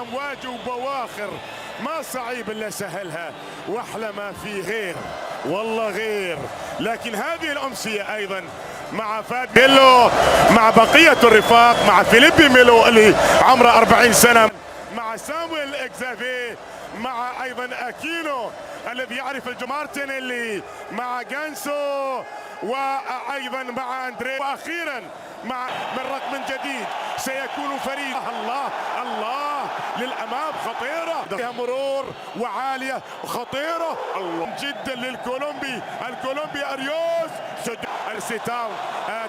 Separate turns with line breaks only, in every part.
امواج وبواخر، ما صعيب الا سهلها، واحلى ما في غير، والله غير. لكن هذه الامسيه ايضا مع فابيو ميلو، مع بقية الرفاق، مع فيليبي ميلو اللي عمره 40 سنه، مع سامويل اكزافي، مع ايضا اكينو الذي يعرف الجمارتينيلي، مع جانسو، وايضا مع اندري، واخيرا مع من رقم جديد سيكون فريد. الله الله، للامام، خطيره، فيها مرور وعاليه، خطيرة الله جدا للكولومبي، الكولومبي اريوس. سد تاو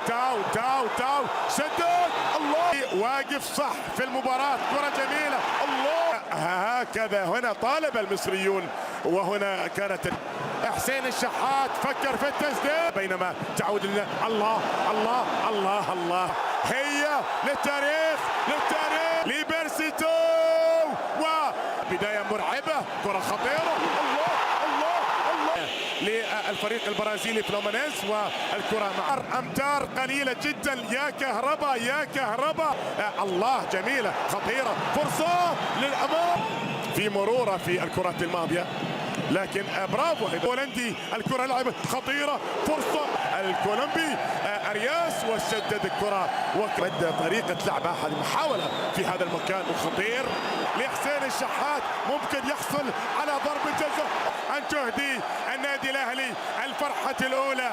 تاو تاو تاو، سدد، الله، واقف صح في المباراة. كرة جميلة، الله، هكذا هنا طالب المصريون، وهنا كانت حسين الشحات فكر في التسديد بينما تعود لنا. الله الله الله الله، هي للتاريخ، للتاريخ، لبيرسي تاو، وبداية مرعبة، كرة خطيرة، الله الله الله، للفريق البرازيلي فلومينينس، والكرة مع أمتار قليلة جدا. يا كهربا، يا كهربا، الله، جميلة، خطيرة، فرصة للأمام في مرورة في الكرة الماضية، لكن برافو هولندي. الكرة لعبت خطيرة، فرصة الكولومبي ارياس وسدد الكرة ومد طريقة لعبها. هذه محاولة في هذا المكان وخطير لحسين الشحات، ممكن يحصل على ضربة جزاء أن تهدي النادي الأهلي الفرحة الأولى.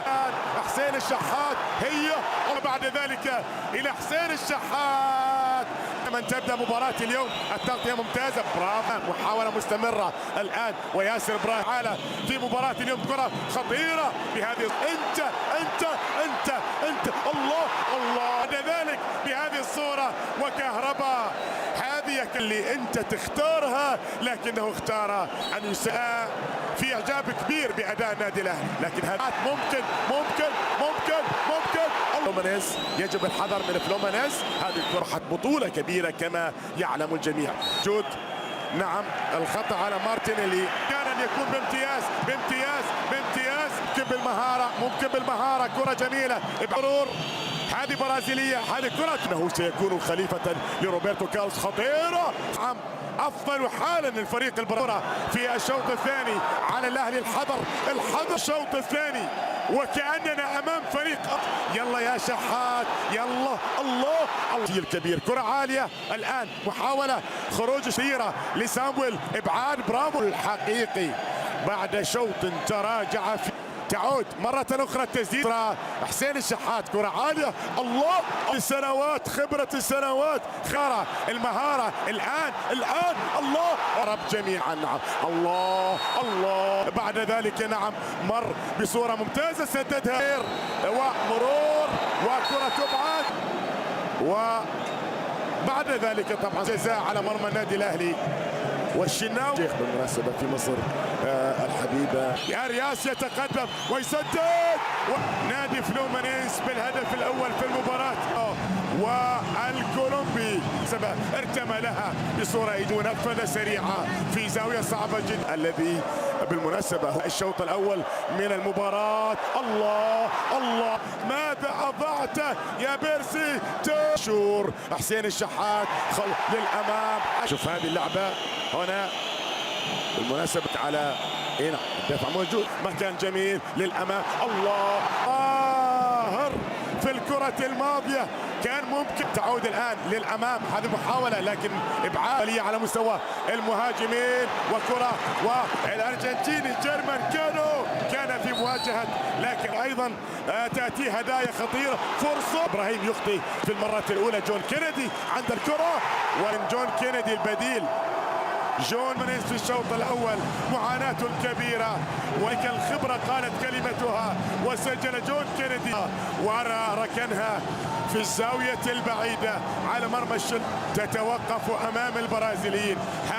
حسين الشحات هي، وبعد ذلك إلى حسين الشحات من تبدا مباراة اليوم. التغطية ممتازة، برافو، محاولة مستمرة الآن، وياسر ابراهيم على في مباراة اليوم. كرة خطيرة بهذه، انت انت انت انت، الله الله، بعد ذلك بهذه الصورة، وكهرباء هذه اللي انت تختارها، لكنه اختار ان يساء في اعجاب كبير باداء النادي الاهلي، لكن هذا ممكن ممكن ممكن ممكن. فلومينيز، يجب الحذر من فلومينيز. هذه الكرة بطولة كبيرة كما يعلم الجميع. جود، نعم، الخطأ على مارتينيلي، كان أن يكون بامتياز بامتياز بامتياز. ممكن بالمهارة، ممكن بالمهارة، كرة جميلة، مرور، هذه برازيلية، هذه كرة، انه سيكون خليفة لروبرتو كارلوس. خطيرة، نعم، افضل حالا للفريق البرازيلي في الشوط الثاني. على الاهلي الحذر، الحذر. الشوط الثاني وكاننا امام فريق. يلا يا شحات، يلا، الله الله الكبير، كرة عالية الان، محاولة خروج شهيرة لسامويل، ابعاد، برافو الحقيقي بعد شوط تراجع في. تعود مرة أخرى، التسديد، حسين الشحات، كرة عالية، الله، السنوات، خبرة السنوات، خارة المهارة الآن، الآن، الله رب جميعا، نعم، الله الله، بعد ذلك، نعم، مر بصورة ممتازة، سددها، ومرور، وكرة تبعد، وبعد ذلك طبعا جزاء على مرمى النادي الأهلي والشناوي. شيخ بالمناسبة في مصر الحبيبة. ارياس يتقدم ويسدد، نادي فلومينينس بالهدف الاول في المباراة، والكولومبي ارتمى لها بصورة منفذة سريعة في زاوية صعبة جدا، الذي بالمناسبة الشوط الأول من المباراة. الله الله، ماذا أضعت يا بيرسي؟ شور حسين الشحات للأمام. شوف هذه اللعبة هنا بالمناسبة على هنا، الدفع موجود، مكان جميل للأمام، الله، طاهر في الكرة الماضية، كان ممكن. تعود الآن للأمام، هذه محاولة لكن إبعاد على مستوى المهاجمين، وكرة، والأرجنتيني جيرمان كانو كان في مواجهة، لكن أيضا تأتي هدايا خطيرة. فرصة، إبراهيم يخطي في المرة الأولى. جون كينيدي عند الكرة، ومن جون كينيدي البديل جون منيس. في الشوط الأول معاناة كبيرة، الخبرة قالت كلمتها، وسجل جون كينيدي وركنها في الزاوية البعيدة على مرمى الشل، تتوقف أمام البرازيليين هذا.